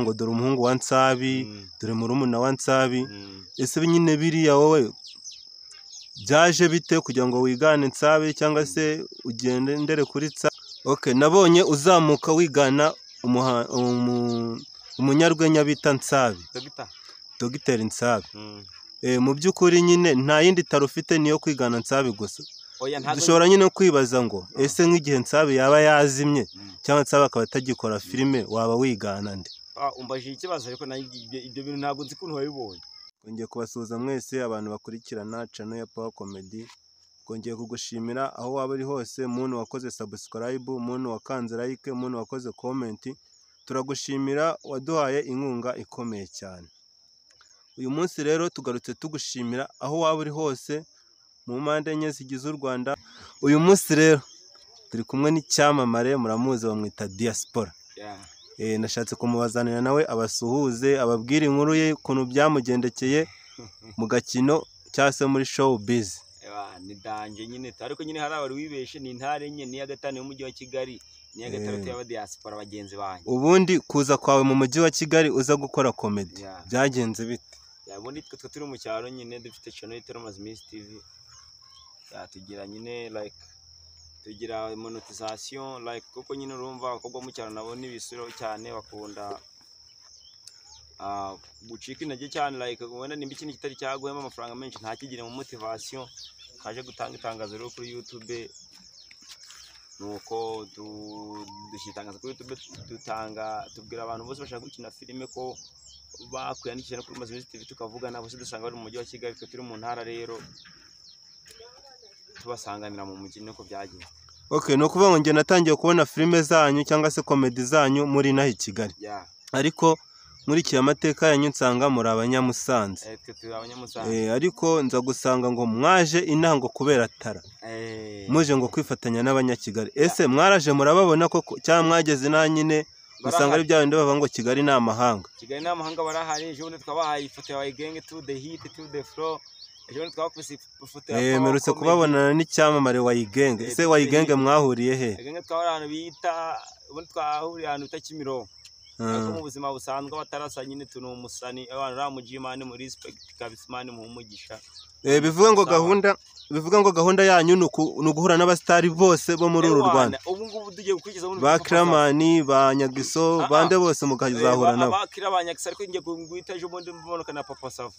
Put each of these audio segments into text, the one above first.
Ngo dore umuhungu wa Nsabi, dore murumuna wa Nsabi. Ese nyine biriya wowe byaje bite kugira ngo wigane Nsabi cyangwa se ugendere kuri Nsabi? Okay, nabonye uzamuka wigana umunyarwenya bita Nsabi. Dogita. Dogiteri Nsabi. Mu by'ukuri nyine nta yindi talent ufite, niyo kwigana Nsabi gusa? Oya, ntabwo. Dushobora nyine kwibaza ngo ese nk'igihe Nsabi yaba yazimye cyangwa Nsabi akaba atagikora filime, waba wigana nde? Ah, umbajije ikibazo, ariko nayo ibyo bintu ntabwo nzi ukuntu wabibonye. Twongeye kubasuhuza mwese abantu bakurikirana channel ya Power Comedy. Twongeye kugushimira aho waba uri hose, muntu wakoze subscribe, muntu wakanze like, muntu wakoze comment. Turagushimira, waduhaye inkunga ikomeye cyane. Uyu munsi rero tugarutse tugushimira aho waba uri hose mu mpande enye zigize u Rwanda. Uyu munsi rero turi kumwe n'icyamamare, muramuzi, bamwita Diaspora. Nashatse kumubazanira nawe abasuhuze, ababwire inkuru ye, ukuntu byamugendekeye mu gakino cyangwa se muri showbiz. Ewa, ni danger nyine, ariko nyine hari abari wibeshe, ni intare enye, n'iya gatanu y'umujyi wa Kigali, n'iya gatandatu y'aba diaspora bagenzi banjye. Ubundi kuza kwawe mu mujyi wa Kigali uza gukora comedy byagenze bite? Yeah, ubundi twe turi mu cyaro nyine, dufite channel yitwa Mazi Miss TV. Yeah, tugira nyine like tugira monetization like, kuko nyine urumva abakobwa bo mu cyaro nabo ni ibisuro cyane, bakunda gucika intege cyane, like wenda nimba ikintu kitari cyaguhemo amafaranga menshi ntakigire mu motivation. Kaje gutanga itangazo rero kuri YouTube, nuko dushyira itangazo kuri YouTube, dutanga tubwira abantu bose bashaka gukina filime ko bakwiyandikisha no kuri Mazi Miss TV, tukavugana bose dusanga bari mu mujyi wa Kigali, twe turi mu ntara rero tubasanganira mu mujyi, niko byagenze. Okay, ni ukuvuga ngo njye natangiye kubona filime zanyu cyangwa se comedy zanyu muri inaha i Kigali. Ariko nkurikiye amateka yanyu nsanga muri Abanyamusanze. Twe turi Abanyamusanze. Ariko nza gusanga ngo mwaje inaha ngo kubera talent. Muje ngo kwifatanya n'Abanyakigali. Ese mwaraje murababona koko, cyangwa mwageze inaha nyine usanga ari bya bindi bavuga ngo Kigali ni amahanga? Kigali n'amahanga, barahari. Ejo bundi twabahaye ifoto ya gang to the hit to the floor. Ejo bundi twabakubise ifoto ya Power Mperutse Comedy. kubabonana n'icyamamare Wayigenge. Ese to the Wayigenge hit. mwahuriye he? Wayigenge twahuriye ahantu bita, ubundi twahuriye ahantu bita Kimironko. Ariko mu buzima busanzwe abatarasa nyine tuni umusani abantu uriya mujimani muri respect kabisa, Imana imuhe umugisha. Bivuga ngo Sawa. gahunda, bivuga ngo gahunda yanyu ni uguhura n'abasitari bose bo muri uru Ewana, Rwanda. Ubu ngubu tugiye gukurikiza ubundi Ba Papa Sava. Kiramani, ba Nyagiso, Ah, ah. bande bose mukazahura nabo. Abakira ba Nyakisa, ariko ngiye guhita ejo bundi mboneka na Papa Sava,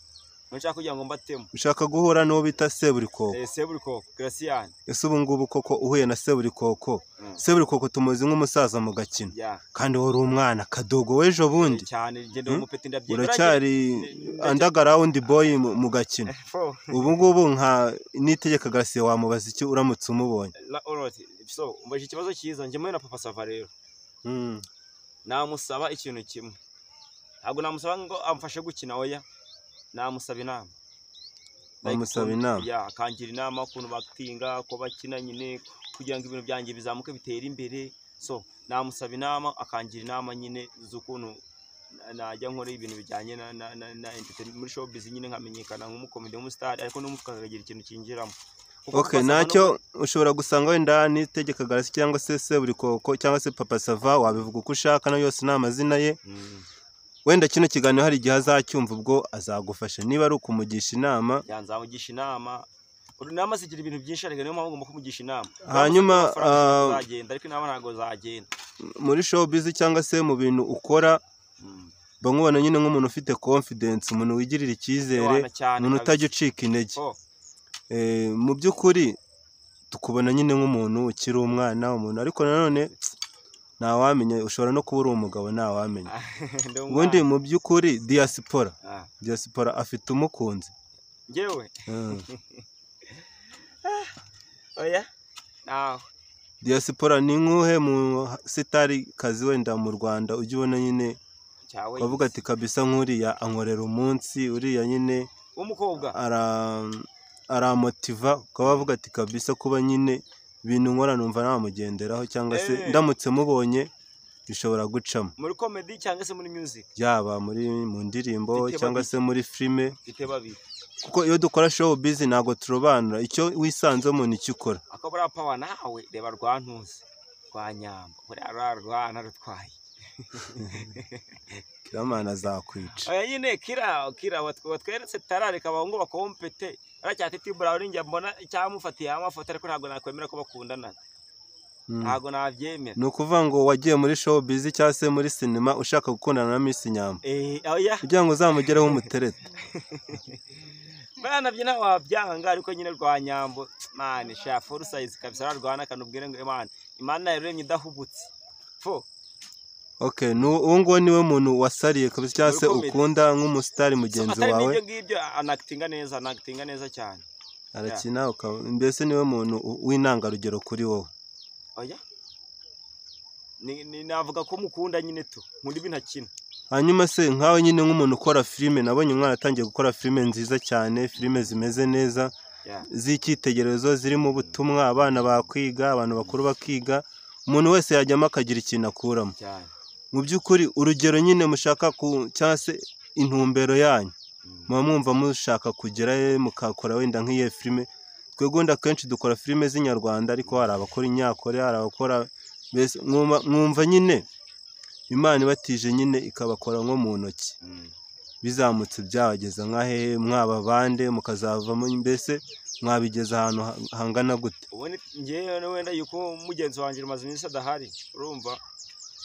nshaka kugira ngo mbatemo. Ushaka guhura n'uwo bita Seburikoko? Seburikoko Gracian. Ese ubu ngubu koko uhuye na Seburikoko? Seburikoko tumuzi nk'umusaza mu gakino. Kandi wari umwana kadogo w'ejo bundi. Cyane, ngenda umupeti ndabyemera. Uracyari underground boy mu gakino. Fo. Ubu ngubu nka Niyitegeka Gratien wamubaza iki uramutse umubonye? Alright. So umbaje ikibazo cyiza. Njye na Papa Sava rero namusaba ikintu kimwe. Ntabwo namusaba ngo amfashe gukina, oya, namusaba inama. Like Wamusaba inama? Yeah, akangira inama ukuntu bakitinga, ko bakina nyine, kugira ngo ibintu byanjye bizamuke, bitere imbere. So namusaba inama, akangira inama nyine z'ukuntu najya nkora ibintu bijyanye na entertainment muri showbiz nyine, nkamenyekana nk'umukomedi, nk'umusitari, ariko n'umufuka akagira ikintu kinjiramo. Kuko Okay, Papa Sava ntacyo ushobora gusanga wenda Niyitegeka Gratien cyangwa se Seburikoko cyangwa se Papa Sava, wabivuga uko ushaka, nayo yose ni amazina ye. Wenda kino kiganiro hari igihe azacyumva, ubwo azagufasha niba ari ukumugisha inama. Yeah, nzamugisha inama. Inama zigira ibintu byinshi ariko niyo mpamvu ngomba kumugisha inama. Hanyuma, Amafaranga zagenda, ariko inama ntabwo zagenda. Muri showbiz cyangwa se mu bintu ukora, bamubona nyine nk'umuntu ufite confidence, umuntu wigirira icyizere, Ewana, cyane umuntu kabisa. utajya ucika intege. Oh. Mu by'ukuri tukubona nyine nk'umuntu ukiri umwana, umuntu, ariko nanone ntawamenya, ushobora no kuba uri umugabo, ntawamenya. Ndi umwana. Ubundi mu by'ukuri Diaspora, Diaspora afite umukunzi? Njyewe? Oya, nawe. Diaspora, ni nk'uhe mu sitari kazi wenda mu Rwanda ujya ubona nyine Cyawe. bavuga ati kabisa nk'uriya ankorera umunsi, uriya nyine W'umukobwa? Aramotiva, ukaba wavuga ati kabisa kuba nyine ibintu nkora numva namugenderaho, cyangwa se ndamutse mubonye bishobora gucamo? Muri comedy cyangwa se muri music? Yaba muri mu ndirimbo Mfite cyangwa babiri. se muri filime. Mfite babiri. Kuko iyo dukora showbiz ntabwo turobanura, icyo wisanzemo nicyo ukora. Akaba uriya Power, nawe reba rwantuze rwa Nyamba, buriya ruriya rwana rutwaye. Kiramani azakwica. Oya nyine Kira watweretse tarareka abahungu bakompete ara Titi Brown njya mbona icyamufatiye amafoto, ariko ntabwo nakwemera ko bakundana. Ntabwo nabyemera. Ni ukuvuga ngo wagiye muri showbiz cyangwa se muri sinema ushaka gukundana na Miss Nyambo oya kugira ngo uzamugereho umuterete. Bana byo ntawe wabyanga, ariko nyine rwa Nyambo man sha full size kabisa ararwana kanubwire ngo Imana yaremye idahubutse fo. Okay, uwo nguwo niwe muntu wasariye kabisa cyangwa se ukunda nk'umusitari mugenzi wawe. Ibyo ngibyo anakitinga neza, anakitinga neza cyane. Arakina mbese niwe muntu w'intangarugero kuri wowe. Oya. Ni navuga ko mukunda nyine tu. Nkunda ibintu akina. Hanyuma se nkawe nyine nk'umuntu ukora filime, nabonye umwana atangiye gukora filime nziza cyane, filime zimeze neza, z'icyitegererezo zirimo ubutumwa, abana bakwiga, abantu bakuru bakiga, umuntu wese yajyamo akagira ikintu akuramo. Mu by'ukuri urugero nyine mushaka cyangwa se intumbero yanyu muba mwumva mushaka kugera mukakora wenda nk'iyo filime. Twebwe wenda akenshi dukora filime z'inyarwanda, ariko hari abakora inyakore, hari abakora mbese mwumva nyine Imana ibatije nyine ikabakora nko mu ntoki, bizamutse byabageza nka hehe, mwaba bande mukazavamo, mbese mwabigeza ahantu hangana gute? Ubundi njyewe wenda yuko mugenzi wanjye rumaze iminsi adahari, urumva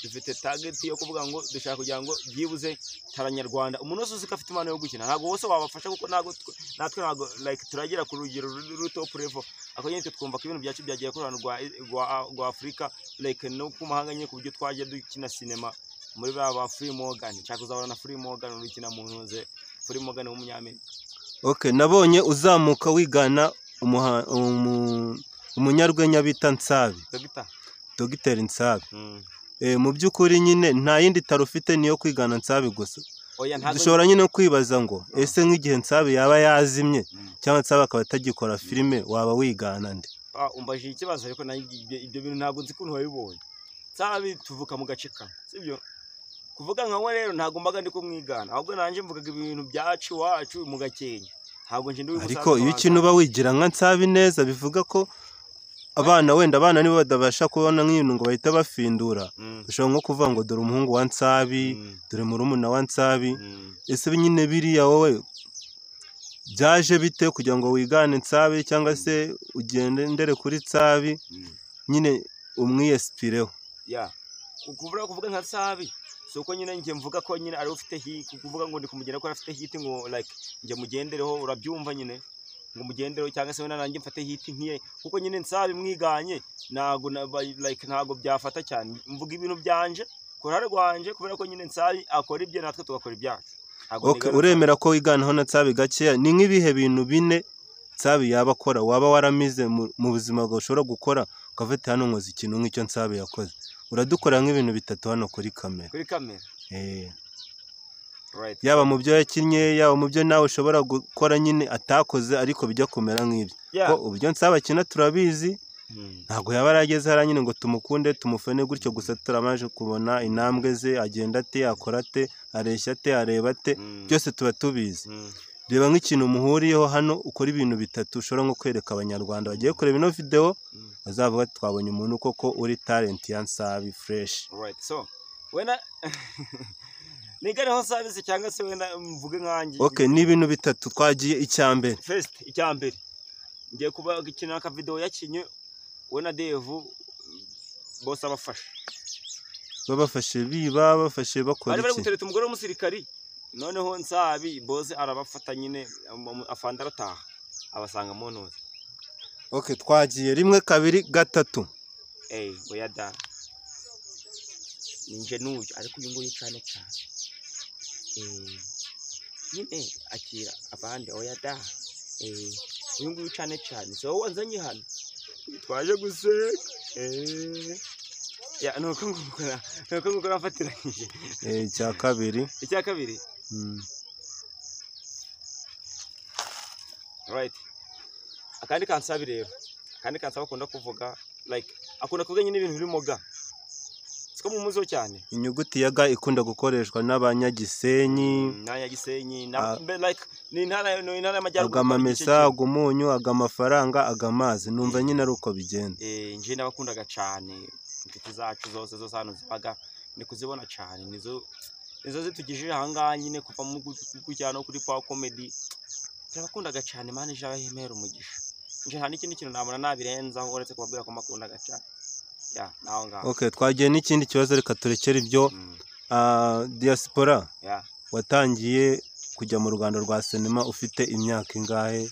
dufite target yo kuvuga ngo dushaka kugira ngo byibuze taranyarwanda umuntu wese uzi ko afite impano yo gukina, ntabwo bose wabafasha kuko ntabwo natwe ntabwo like turagera ku rugero ruri top level, ariko nyine twumva ko ibintu byacu byagiye ku ruhando rwa Afurika like no ku mahanga nyine, ku buryo twajya dukina sinema muri ba Free Morgan. Nshaka kuzabona na Free Morgan urikina mu ntuze, Free Morgan w'umunyamerika. Okay, nabonye uzamuka wigana umunyarwenya bita Nsabi, Dr Nsabi. Mu by'ukuri nyine nta yindi taro ufite niyo kwigana Nsabi gusa. Dushobora nyine kwibaza ngo ese nk'igihe Nsabi yaba yazimye cyangwa Nsabi akaba atagikora filime, waba wigana nde? Umbajije ikibazo, ariko ibyo bintu ntabwo nzi ukuntu wabibonye. Nsabi tuvuka mu gace kamwe, sibyo? Kuvuga nka we rero ntabwo mbaga ndi kumwigana, ahubwo nanjye mvugaga ibintu byacu iwacu mu Gakenke. Ntabwo nje ndi uyu musaza. Ariko iyo ikintu uba wigira nka Nsabi neza bivuga ko abana wenda abana nibo badabasha kubona nk'ibintu ngo bahita bafindura, ushobora nko kuvuga ngo dore umuhungu wa Nsabi, dore murumuna wa Nsabi. Ese nyine biriya wowe byaje bite kugira ngo wigane Nsabi cyangwa se ugendere kuri Nsabi nyine umwiyesipireho? Kuvuga nka Nsabi si uko nyine njye mvuga ko nyine ari ufite hit, kuvuga ngo ndi kumugenda ko afite hit ngo like njye mugendereho, urabyumva nyine ngo mugendereho cyangwa se wenda nanjye mfate hit nkiye, kuko nyine Nsabi mwiganye ntago like ntago byafata cyane. Mvuga ibintu byanje ku ruhare rwanje kubera ko nyine Nsabi akora ibye natwe tugakora ibyacu. Okay, uremera ko wiganaho na Nsabi gakeya. Ni nk'ibihe bintu bine Nsabi yaba akora waba waramize mu buzima bwawe ushobora gukora ukafata hano nkoze ikintu nk'icyo Nsabi yakoze? Uradukora nk'ibintu bitatu hano kuri kamera. Kuri kamera? Right. Yaba mu byo yakinnye, yaba mu byo nawe ushobora gukora nyine atakoze ariko bijya kumera nk'ibyo. Ko uburyo Nsabi akina turabizi, ntabwo yaba yarageze hariya nyine ngo tumukunde tumufene gutyo gusa, turamaje kubona intambwe ze, agenda ate, akora ate, areshya ate, areba ate, byose tuba tubizi. Reba nk'ikintu muhuriyeho hano, ukora ibintu bitatu ushobora nko kwereka abanyarwanda bagiye kureba ino video bazavuga ati twabonye umuntu koko uri talent ya Nsabi fresh. Right, so wena niganeho Nsabi se cyangwa se wenda mvuge nkanjye. Okay, ni ibintu bitatu twagiye. Icyambere first, icyambere ngiye kuba gukina aka video yakinye we na Devu bose abafashe, babafashe biba bafashe bakora iki? Bari gutereta umugore w'umusirikari, noneho Nsabi bose arabafata nyine, afanda arataha abasanga mu ntuze. Okay, twagiye 1 2 3. Oya da ninje n'uyu, ariko uyu nguyu cyane cyane nyine akira abandi. Oya da uyu nguyu cyane cyane so wowe wanzanye hano twaje guseka. Ya nuko ngukora afatiranyije. Icya kabiri. Icya kabiri. Right. Akandi kansabi rero, akandi kansabi akunda kuvuga like akunda kuvuga nyine ibintu birimo ga. Siko mumuzo cyane. Inyuguti ya ga ikunda gukoreshwa n'abanyagisenyi. N'abanyagisenyi na like ni intara y'amajyaruguru. Agamamesa, agumunyu, agamafaranga, agamazi. Numva nyine ari uko bigenda. Nje nabakundaga cyane. Inshuti zacu zose zose hano zibaga Ndi kuzibona cyane, nizo zitugejeje ahangaha nyine, kuva mu gujyana no kuri Power Comedy. Turabakundaga cyane, Imana ije abahemera umugisha. Nje nta n'ikindi kintu nabona nabirenzaho uretse kubabwira ko mbakundaga cyane. Ya, naho ngaho. Okay, twagiye n'ikindi kibazo, reka turekere ibyo. Diaspora, watangiye kujya mu rugando rwa sinema ufite imyaka ingahe?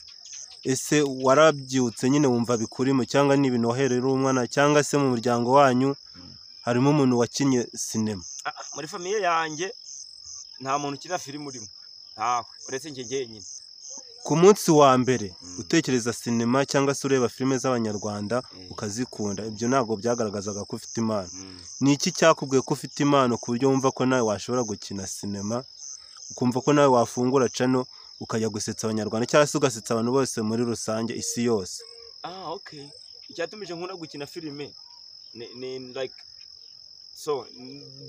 Ese warabyutse nyine wumva bikurimo, cyangwa ni ibintu wahereye uri umwana, cyangwa se mu muryango wanyu harimo umuntu wakinnye sinema? Ah, ah, muri famille yanjye nta muntu ukina filime urimo, ntawe uretse njye njyenyine. Ku munsi wa mbere utekereza sinema cyangwa se ureba filime z'Abanyarwanda ukazikunda, ibyo ntabwo byagaragazaga ko ufite impano. Ni iki cyakubwiye ko ufite impano ku buryo wumva ko nawe washobora gukina sinema, ukumva ko nawe wafungura channel ukajya gusetsa Abanyarwanda cyangwa se ugasetsa abantu bose muri rusange, isi yose? Ah, okay, icyatumije nkunda gukina filime ni like, so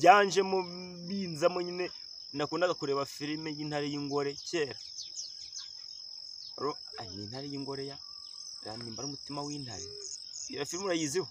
byanjemo binzamo nyine. Nakundaga kureba filime y'Intare y'Ingore kera. Ni Intare y'Ingore ya nimba ari Umutima w'Intare. Iyo filime urayiziho?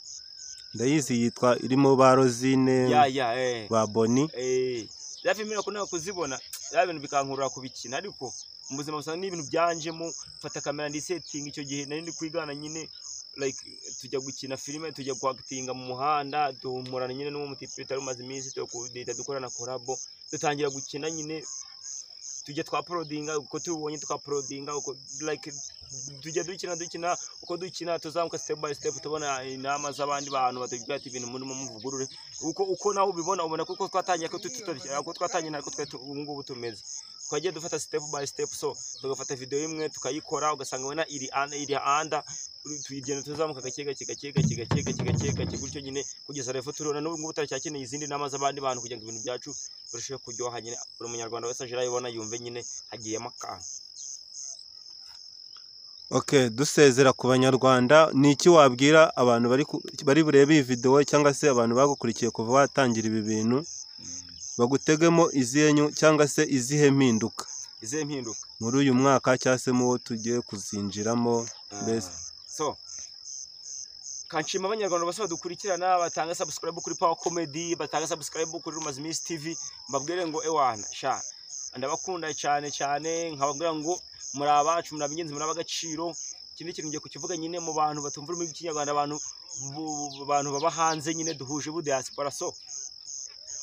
Ndayizi, yitwa irimo ba Rosine, Ya. ba Boni. Eh, ya filime nakundaga kuzibona, ya bintu bikankurura kubikina, ariko mu buzima busanzwe ni ibintu byanjemo. Mfata kamera ndisetinga. Icyo gihe nari ndi kwigana nyine, like tujya gukina filime, tujya kwakitinga mu muhanda, duhumurana nyine n'uwo mutipe utari umaze iminsi, duhita dukorana collabo, dutangira gukina nyine, tujya twaporodinga uko tubonye, tukaporodinga uko, like tujya dukina, dukina uko dukina, tuzamuka step by step, tubona inama z'abandi bantu batubwira ati ibintu murimo muvugurure. Uko nawe ubibona, ubona ko uko twatangiye, ko uko twatangiye ntabwo twari ubu ngubu tumeze. Twagiye dufata step by step, so tugafata video imwe tukayikora, ugasanga wena iri anda, tuyigenda tuzamuka gake gake gake gake gake gake gake gake gutyo nyine, kugeza level turona n'ubu ngubu turacyakeneye izindi nama z'abandi bantu kugira ngo ibintu byacu birusheho kuryoha nyine, buri munyarwanda wese aje arayibona yumve nyine hagiyemo akantu. Okay, dusezera ku Banyarwanda, ni iki wabwira abantu bari burebe iyi video cyangwa se abantu bagukurikiye kuva watangira ibi bintu, bagutegemo izihe cyangwa se izihe mpinduka Izihe mpinduka? muri uyu mwaka cyangwa se mu wo tugiye kuzinjiramo mbese? So kanshima Abanyarwanda bose badukurikirana, batanga subscribe kuri Power Comedy, batanga subscribe kuri Rumaze Iminsi TV. Mbabwire ngo ewana sha, ndabakunda cyane cyane, nkababwira ngo muri abacu, muri ab'ingenzi, muri ab'agaciro. Ikindi kintu ngiye kukivuga nyine mu bantu batumva ururimi rw'Ikinyarwanda, abantu baba hanze nyine duhuje ubu diaspora. So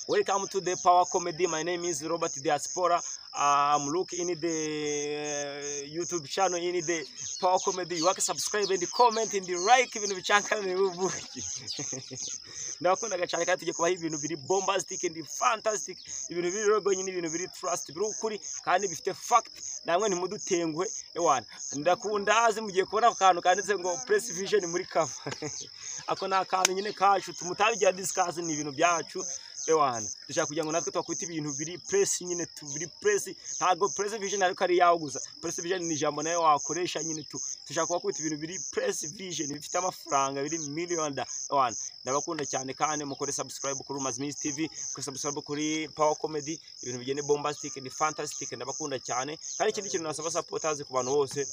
welcome to the Power Comedy. My name is Robert Diaspora. I'm looking in the YouTube channel in the Power Comedy. You can subscribe and comment and like, ibintu bicankane ubuki. Ndabakundaga cyane kandi tugiye kubaha ibintu biri bombastic and fantastic, ibintu biri rogo nyine, ibintu biri trust, biri ukuri kandi bifite fact. Namwe ntimudutenguhe ewana. Ndakunda mugiye kubona akantu kanditse ngo Press Vision muri cover. Ako ni akantu nyine kacu tumutabigira discuss, ni ibintu byacu ewana. Dushaka kugira ngo natwe twakubita ibintu biri press nyine tu, biri press. Ntabwo Press Vision ariko ari yawe gusa, Press Vision ni ijambo nawe wakoresha nyine tu. Dushaka kubakubita ibintu biri Press Vision, bifite amafaranga, biri million da ewana. Ndabakunda cyane kandi mukore subscribe kuri Rumaze TV, kuri subscribe kuri Power Comedy, ibintu bigende bombastic and fantastic. Ndabakunda cyane. Kandi ikindi kintu nasaba supporters ku bantu bose,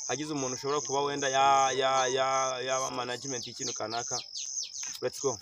hagize umuntu ushobora kuba wenda ya ya ya yaba management y'ikintu kanaka, let's go.